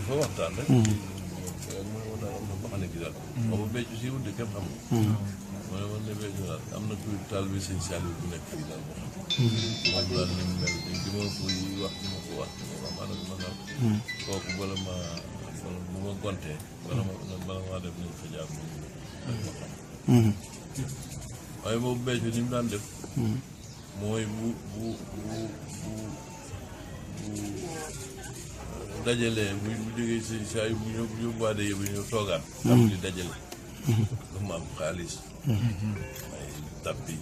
fa waxtaan rek. mooy waxtaan am na ba xam ne gi daal. boobu bécc si wut de képp xam nga. mooy man ne bécc daal am na kuy taal bi sëñ Saliou bu nekk fii daal boo xam. moom daal ni mu mel di ma ko wax di ma ko wax maanaam ma daal. kooku bala ma bu ma gontee. bala maa def nañ fa jaar moom ma xam. waaye boobu bécc ni mu daan def. mooy bu dajalee bu jógee si saa yu bu yóbbuwaatee yëpp ñu toogaat. am di dajale. lu mu am xaalis. ay tappi.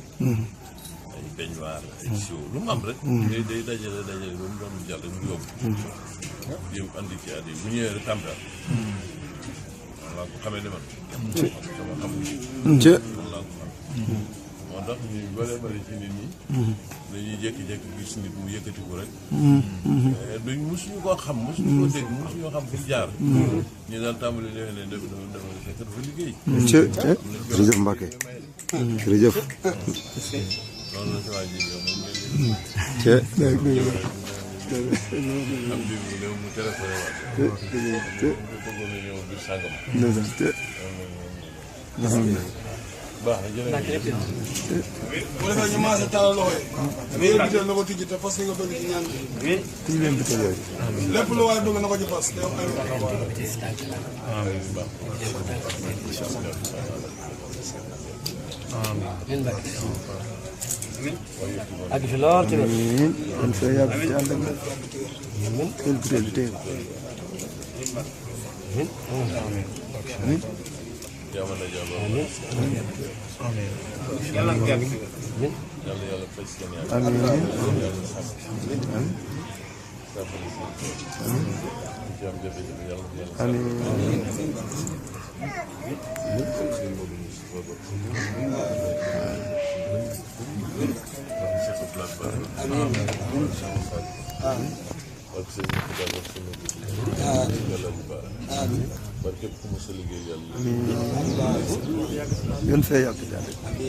ay beñuwaar ay siwo lu mu am rek. day dajale ba mu doon jàll mu yóbbu. yëpp andi ci at yi bu ñëwee rek tàmbal. waaw ko xamee ne man. sama xam-xam. moo tax ñu bëri ci nit ñi. dañuy jékki-jékki gis nit mu yëkkati ko rek. duñ mosuñu koo xam mosuñu koo dégg mosuñu koo xam fu jaar. ñu daal tàmbali defe ne fekk dafa liggéey. jërëjëf Mbacke jërëjëf. loolu la si waa ji moom ngeen am bi mu néew mu téléphoné waat. bëggoon na ñëw bi sàngam. baax na jërëjëf. bu defee ñu maase tàllal loxo yi. réew bi na ko tijji te fas yi nga bëgg ci ñaan bi. tijji leen bi tëjee. lépp lu waay bëgg na ko ci fas. ak fi lool ci amiin kon fee yàgg ci ànd ak nag. leen bi tëjee tey. amiin. jamono jamono. amiin. yàlla faj seen yaay. amiin. barke ku mu sa liggéey yàlla. amiin. gën fee yàgg ci ànd ak nag.